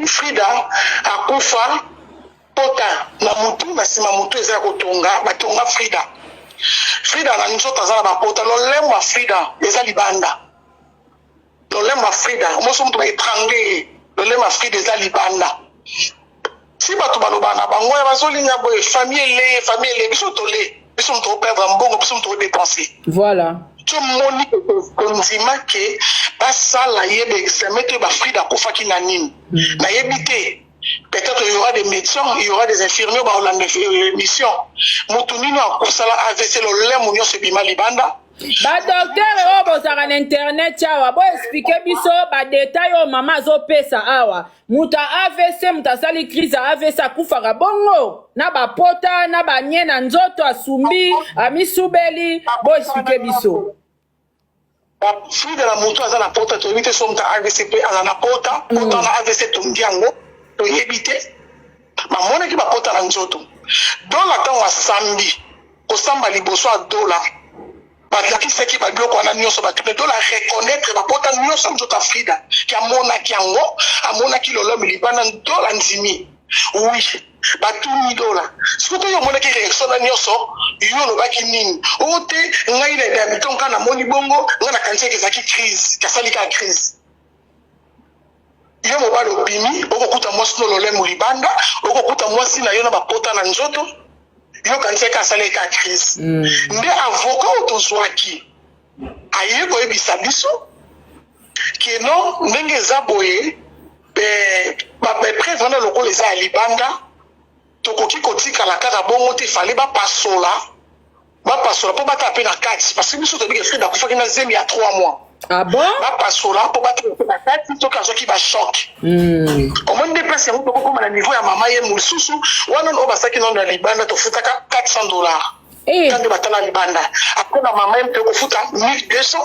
Frida akufa pota na mutu, na nsima mutu eza ya kotonga, batonga Frida. Frida na nzoto aza na bapota, lolemo ya Frida eza libanda. Lolemo ya Frida, moso moto baétrangle ye, lolemo ya Frida eza libanda. Si bato baloba na bango ya bazolinga boye, famille eleye, famille eleye, biso tole, biso moto operdre mbongo, biso moto odépenser. Voilà. Tomoni kondima ke basala ye baexamen to baFrida akufaki na nini, nayebi te. Peut-être il y aura des médecins, il y aura des infirmiers baolanda émission. Motu nini akosala AVC, lolemo nyonso ebima libanda? Badocteur oyo bozalaka na internet awa, boexpliquer biso badétail oyo mama azopesa awa. Moto ya AVC, moto asali crise ya AVC, akufaka bongo na bapota na banie na nzoto, asumbi, amisubeli? Boexpliquer biso. Frida na motu aza na pota, toyebi te. So moto AVC mpe aza na pota, pota na AVC tongi yango, toyebi te. Bamonaki bapota na nzoto. Dola ntango asambi, kosamba liboso ya Dola, balakisaki babiloko wana nyonso. Bato Dola reconnaître bapota nyonso ya nzoto ya Frida, ke amonaki yango, amonaki lolome libanda. Dola ndimi, oui. Batuni Dola: soki oyo omonaki réaction na nyonso, yo olobaki nini? O te, ngai na mito nka namoni bongo, ngai nakanisaki ezalaki crise, kasali kaka crise. Yo mobali obimi, okokuta mwasi no lolemo libanda, okokuta mwasi na yo na bapota na nzoto, yo kanisaki asalaki kaka crise. Nde avocat oyo tozwaki aye koyebisa biso ke non, ndenge eza boye, bapreuve wana lokola eza ya libanda, tokoki kotikala kaka bongo te. Fale bapasola, bapasola mpo batala mpe na kati, parce que biso toyebi ke Frida akufaki na zemi ya 3 mois. Ah bon? Bapasola mpo batala mpe na kati soki azwaki bachoc. Omoni nde place yango tokokóma na niveau ya mama ye mosusu wana oyo basalaki nano na libanda, tofutaka 400 $. Ntango batala libanda, après na mama ye mpe kofuta 1200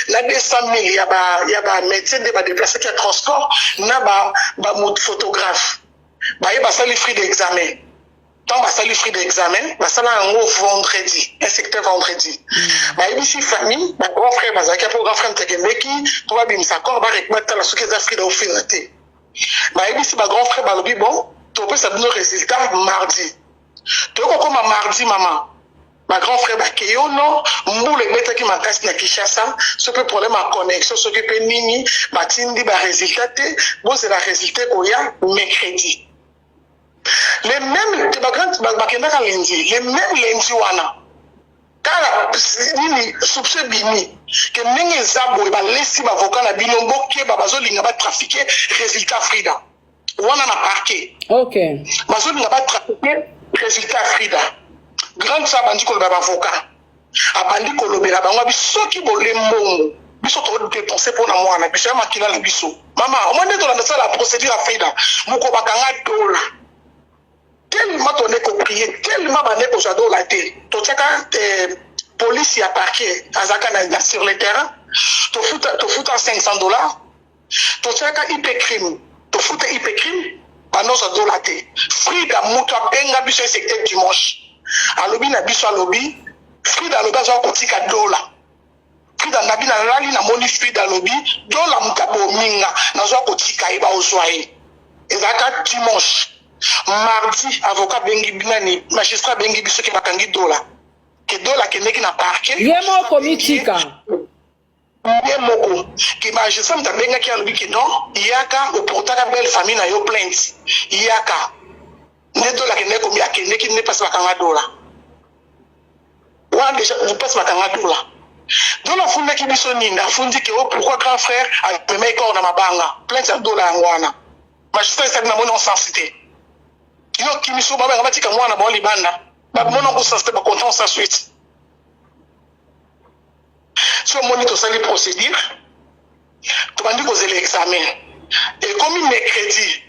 na 200 000 ya bamédecin nde badéplacaki ya transport na baphotographe baye basali Frida examen. Ntango basali Frida examen, basala yango vendredi, inspecteur vendredi bayebisi famille, bagrand frère bazalaki mpo grand frère ntekendeki mpo babimisa corps, batala soki eza Frida o Frida te. Bayebisi bagrand frère, balobi: bon, topesa bino résultat mardi. Toyokokóma mardi, mama, bagrand frère bakei ono, mbula ebetaki makasi na Kinshasa, soki mpe problème ya connexion, soki mpe nini, batindi barésultat te, bozela résultat ekoya mercredi. Le même bakendaka lundi, le même lundi wana kaka nini, soupçon ebimi ke ndenge eza boye, balesi bavocat na bino, bokeba, bazolinga batrafiquer résultat Frida wana na parquet. Bazolinga batrafiquer résultat Frida. Grande sœur abandi koloba, bavocat abandi kolobela bango abi: soki bole mbongo, biso todépenser mpona mwana biso ya makila na biso. Mama, omoi nde tolanda sala procédure ya Frida, moko bakanga Dola tellement tonde koprier, tellement bande kozwa Dola te. Totiaka police ya parquet azalaka na sur le terrain, tofuta 500 $. Totiaka IP crime, tofuta IP crime, bandozwa Dola te. Frida, moto abenga biso secteur dimanche, alobi na biso, alobi Frida alobi azwa kotika Dola. Frida nabi nalali, namoni Frida alobi: Dola moto abominga, nazwa kotika ye, baozwa ye. Ezalaka dimanche. Mardi avocat abengi nani, magistrat abengi biso ke bakangi Dola, ke Dola akendeki na parquet. Ye moko mitika. Ye moko ke magistrat moto abengaki, alobi ke non, yaka, oportaka belle famille na yo plainte, yaka. Nde Dola akendeki komi, akendeki nde mpasi bakanga Dola wana déjà, mpasi bakanga Dola. Dola afundaki biso nini? Afundi ke o pourquoi grand frère amemaki corps na mabanga. Plainte ya Dola yango wana. Magistrat esali namoni sens te. Yo okimi so, babanga batika mwana bao libanda, bamona ngo sens te, bacontent sa suite. So omoni tosali procédure, tobandi kozela examen. Ekomi mercredi,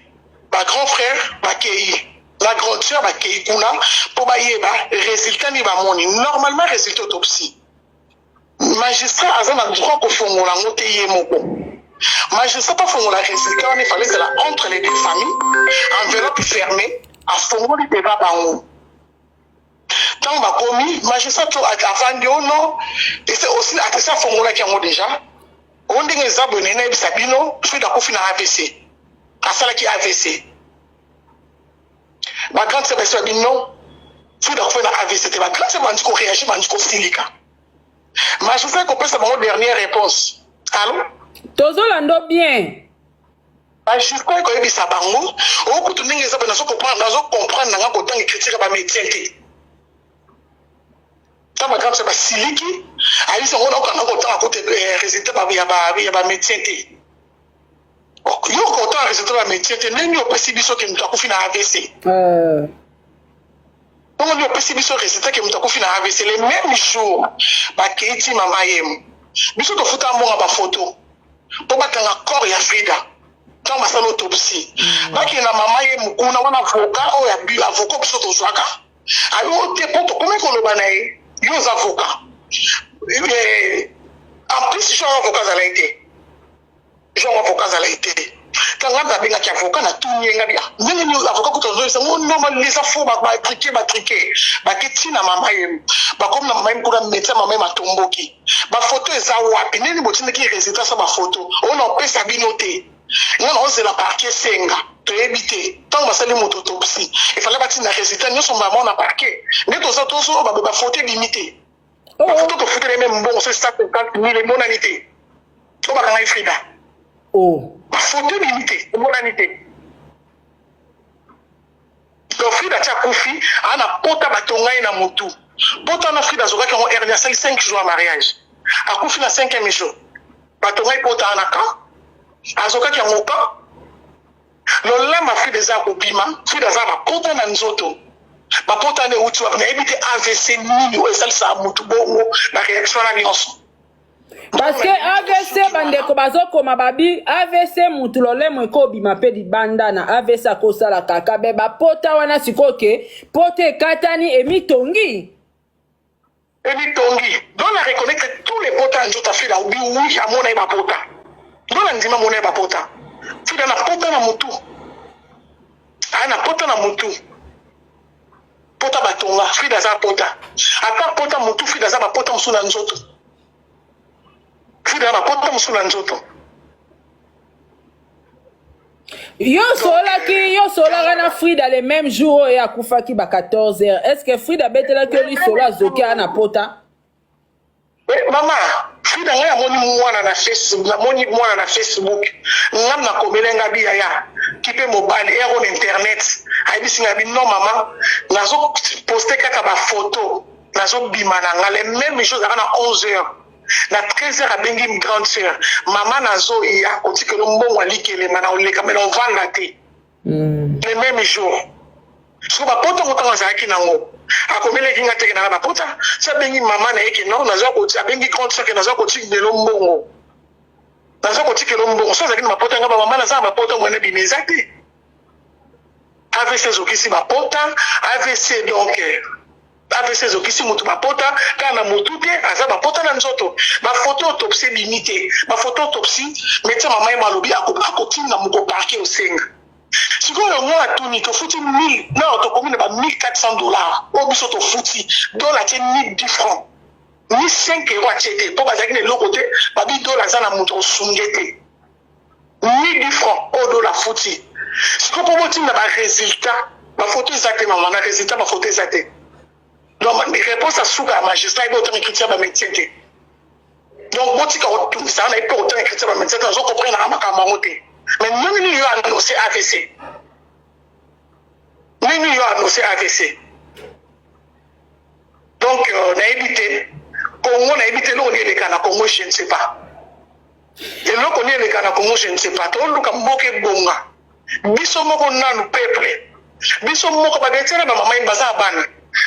bagrand frère bakei na grande sœur, bakei kuna mpo bayeba résultat nini bamoni. Normalement résultat autopsie, magistrat aza na droit kofongola yango te ye moko. Magistrat mpo afongola résultat wana, efale ezala entre les deux familles, enveloppe fermée, afongoli deba bango. Ntango bakomi, magistrat to avandi o non, ese aussi atesi, afongolaki yango déjà. O ndenge eza boye, naye nayebisa bino, Frida akufi na AVC. Asalaki AVC. Ba grande sœur basi babi non, Frida akufi na AVC te. Ba grande sœur bandi ko réagir, bandi kosilika. Magistrat kopesa bango dernière réponse. Allo? Tozolanda bien. Magistrat koyebisa bango okutu ndenge eza boye, nazo comprendre, nazo comprendre nanga kotanga critique ya ba médecin te. Ntango ba grande sœur basiliki, ayebisi bango naokanga kotanga kote résultat ya ba médecin te. Yo kotanga résultat ya médecin te, ndenge opesi biso ke moto akufi na AVC? Bongo nde opesi biso résultat ke moto akufi na AVC. Le même jour bakei ti mama yemo, biso tofuta mbongo bafoto mpo bakanga corps ya Frida. Ntango basala autopsie, bakende na mama ye mokuna wana, avocat oyo, avocat biso tozwaka ayo te, mpo tokomi koloba na ye: yo oza avocat. En plus, genre avocat azalaki te, genre avocat azalaki te. Ntango nga nabengaki avocat, natuni ye, ngabi ndenge nini avocat kuta ozoyebisa ngo normal, eza faux, batriquer, batriquer. Bake ntina mama ye, bakomi na mama ye kuna, médecin mama ye matomboki: bafoto eza wapi? Ndenge botindaki résultat sa bafoto oyo na opesa bino te? Nga na ozela parquet senga, toyebi te. Ntango basali moto autopsie, efale batinda résultat nyonso mama na parquet. Nde toza tozo bafoto ebimi te. Bafoto tofuteli me mbongo so 150 000 emonani te to bakanga Frida. Bafoto ebimi te, emonani te. Donc Frida ti akufi, aa na pota batonga ye na motu. Pota na Frida azokaki yango hernie. Asali 5 jours ya mariage, akufi na 5e jour. Batongai pota wana kan azokaki yango kan lolamba. Frida eza kobima, Frida aza bapota na nzoto. Bapota wana euti wapi? Nayebi te. AVC nini oyo esalisaka motu bongo, baréaction wana nyonso? Parce que AVC, bandeko bazokoma babi AVC, mutu lolemo ekobima mpe libanda na AVC, akosala kaka be bapota wana. Sikoyo ke pota ekatani, emitongi. Emitongi. Donc na reconnaître tous les pota ya nzoto. Frida obi oui, amona ye bapota. Donc na ndima amona ye bapota. Frida na pota na motu, aya na pota na motu, pota batonga. Frida aza pota, ata pota motu. Frida aza bapota mosusu na nzoto. Frida bapota mosusu na nzoto. Yo solaki, yo solaka na Frida le même jour oyo akufaki ba 14 heures. Est ce que Frida abetelaki yo lisolo azoki aya na pota? Mama Frida, ngai namoni mwana na Facebook, namoni mwana na Facebook. Ngam nakomela nga bi yaya kipe mobali ero na internet, ayebisi nga bi non mama, nazoposte kaka bafoto, nazobima na nga. Le même jour ezalaka na 11 heures, na 13 heures abengi grande sœur: mama, nazoya kotikela mbongo alikelema na oleka me na ovanda te. Le même jour siko bapota ngo, ntango azalaki nango, akomelaki nga teke nanga bapota. Si abengi mama na ye ke non, nazwa koti, abengi grande sœur ke nazwa kotikela mbongo, nazwa kotikela mbongo. So azalaki na bapota, nga bamama naza na bapota mwene bima eza te. AVC ezokisi bapota. AVC, donc AVC ezokisi motu bapota kaka na motu te, aza bapota na nzoto. Bafoto autopsie ebimi te. Bafoto autopsie, médecin mama ye alobi akotinda moko parquet osenga. Sikoyo yango atuni: tofuti 1000 non, tokomi na ba 1400 $. Oyo biso tofuti, dola atie ni 10 francs ni 5 € atie te, mpo bazalaki na eloko te. Babi dola aza na moto kosunge te, ni 10 francs oyo dola afuti. Sikoyo mpo botinda barésultat, bafoto eza te. Mama, na résultat bafoto eza te. Donc réponse asuka ya magistrat ebe otanga critique ya bamédecin te. Donc botika kotungisa wana, epe kotanga critique ya bamédecin te. Nazo comprendre nanga makambo yango te. Mais ndenge nini yo annonce AVC? Ndenge nini yo annonce AVC? Donc nayebi te Congo, nayebi te eloko nini eleka na Congo, je ne sais pas eloko nini eleka na Congo, je ne sais pas. Toluka mboka ebonga biso moko nanu, peuple biso moko. Bamédecin na bamama ye baza na bana,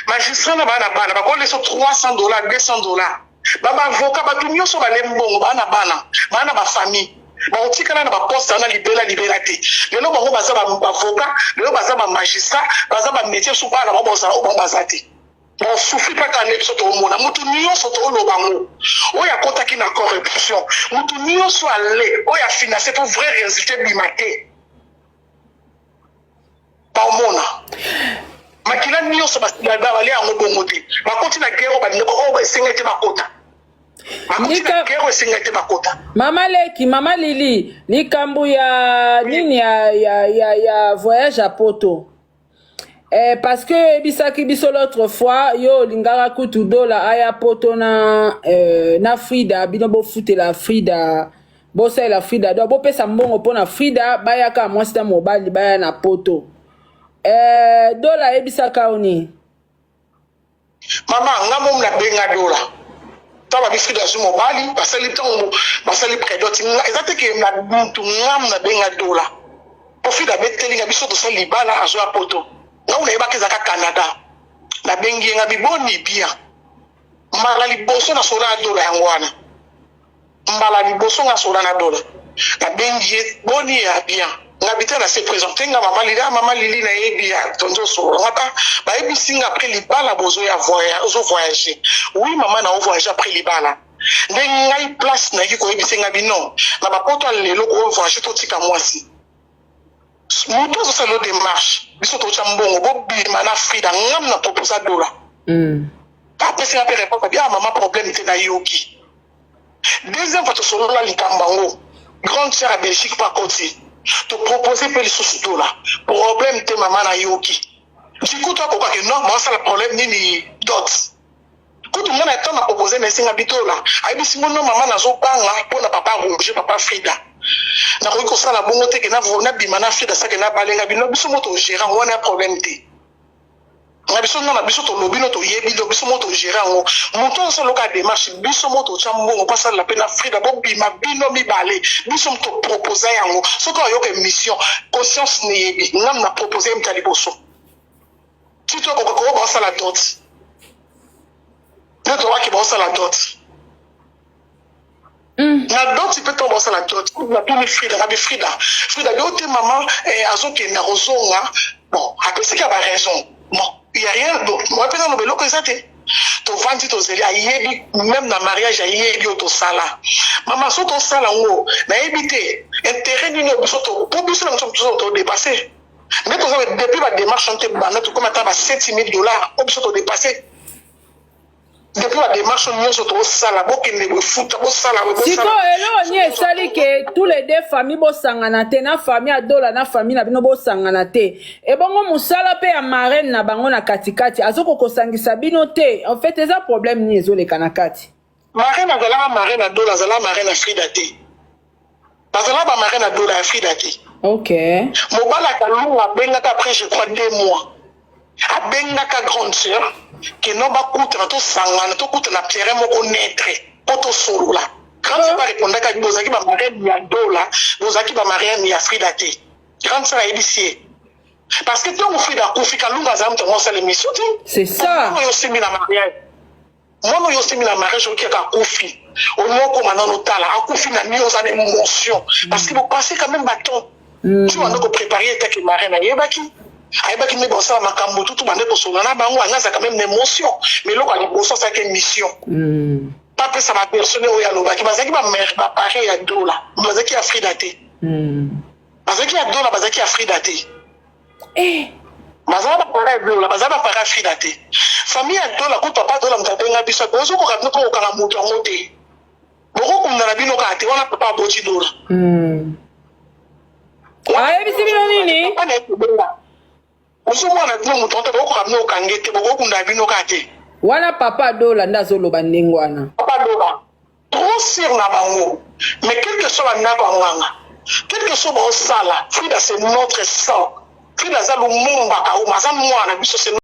magistrat na baa na bana, bakolesa 300 $, 200 $. Babaavocat, bato nyonso bale mbongo, baa na bana, baa na bafamille, bakotikala na baposte wana libela libela te. Lelo bango baza baavocat, lelo baza bamagistrat, baza bamédecin, so bana bango bazala oyo bango baza te, bosouffrir mpaka nde biso toomona. Motu nyonso tooloba ngo oyo akɔtaki na corruption, motu nyonso ale oyo afinance mpo vrai résultat ebima te, baomona makila nyonso balia yango bongo te. Bakoti na guerre oyo balingi, oyo esengeli te bakota. Bakoti na guerre oyo esengai te bakota. Mama leki, mama Lili, likambo ya nini ya voyage ya poto, parce que oyebisaki biso l'autre fois, yo olingaka kutu Dola aya poto na Frida, bino bofutela Frida, bosalela Frida, donc bopesa mbongo mpo na Frida, bayaka mwasi na mobali, baya na poto. Dola ayebisaka yo nini? Mama, nga momu nabenga Dola ntango babi Frida azwi mobali, basali, ntango basali pré-dot, eza te ke na mutu. Ngamu nabenga Dola po Frida abetelinga biso tosali libala, azwa ya poto. Ngai nayebaka ezalaka Canada. Nabengi ye, nga biboni bien. Mbala liboso nasola na Dola yango wana, mbala liboso nga sola na Dola, nabengi ye: "Boni ya bien?" Nga bi te, na se présente nga mama Lili. Ah, mama Lili, nayebi ya tonzo osolola nga ta. Bayebisi nga après libala bozoya ozo voyage. "Oui mama, na ovoyage après libala." Nde ngai place nayaki koyebisa nga bino na bapoto ya lelo kovoyage, totika mwasi moto azosala yo démarche, biso totya mbongo, bobima na Frida. Ngam na proposa Dola. Apesi nga mpe réponse abi: "Ah mama, problème te, nayoki." Deuxième fois tosolola likambo yango, grande sœur ya Belgique mpo akoti, topropose mpe lisusu Dola: "Problème te mama, nayoki." Du coup toakokake non, maosala problème nini dot. Kutu nga na ntango na propose na esenga bitola, ayebisi ngo: "No mama, nazobanga mpo na papa Roger, papa Frida, nakoki kosala bongo te ke nabima na Frida sake nabalenga bino. Biso mo togérer yango wana ya problème te." Na biso nga na biso tolobi no, toyebi do biso mo togérer yango. Moto azosala démarche, biso mo totya mbongo mpo asalela mpe na Frida, bobima bino mibale. Biso mo topropose yango. Soki oyoka émission, conscience neyebi ngam na propose ye moto ya liboso ti tokoka koyo baosala dot, nde towaki baosala dot. Na dot mpe, ntango baosala dot, natuni Frida, ngabi: "Frida, Frida bi o te mama, azokende, akozonga." Bon, apesika baraison. Bon, y a rien. Bon, moi mpe naloba eloko eza te. Tovandi, tozeli, ayebi même na mariage, ayebi oyo tosala. Mama, so tosala yango, nayebi te intérêt nini oyo biso, po biso na biso biso todépasse nde toza depuis badémarche wana te. Banda tokóma ata ba 7000 dollars oyo biso todépasse depuis badémarche nyonso tosala, bokende bofuta, bosala. Sikoyo eloko nini esali ke tous les deux famille bosangana te, na famille ya Dola na famille na bino bosangana te? Ebongo mosala mpe ya marraine na bango na katikati azokoka kosangisa bino te. En fait, eza problème nini ezoleka na kati? Marraine azalaka marraine ya Dola, azalaka marraine ya Frida te. Bazalaka bamarraine ya Dola, ya Frida te. Mobali akalunga abengaka après, je crois, 2 mois, abengaka grande sœur keno bakutana, tosangana, tokutana terrain moko neutre mpo tosolola. Grande sœur barépondaka: "Bozalaki bamarraine ya Dola, bozalaki bamarraine ya Frida te." Grande sœur ayebisi ye parce que ntango Frida akufi, Kalunga azala moto yango osala émission te. C'est ça. Oyo osimbi na mariage, mwana oyo osimbi na mariage, oki kaka akufi, omokoma nano tala akufi na nini, oza na émotion parce que bopase quand même baton ti banda kopréparer etake marraine. Ayebaki nde bosala makambo tutu, bande kosolola na bango, anga azalaka même na émotion. Mais eloko ya liboso asalaki émission, bapesa bapersone oyo alobaki bazalaki baparrain ya Dola, bazalaki ya Frida te. Bazalaki ya Dola, bazalaki ya Frida te. Bazala baparrain ya Dola, bazala baparrain ya Frida te. Famille ya Dola kutu, papa Dola moto abenga biso: "Bozokoka bino mpo kokanga moto yango te, bokokunda na bino kaka te." Wana papa aboti Dola. Ayebisi bino nini? Papa na ye kobenga: "Ozomwana bino moto te, bokokoka bino okange te, bokokunda bino kaka te." Wana papa Dola nde azoloba ndenge wana? Papa Dola trop sûr na bango. Mais quel que soit bandako ya nganga, quel que soit baosala, Frida, c'est notre sang. Frida aza Lumumba Kauma, aza mwana biso, c'est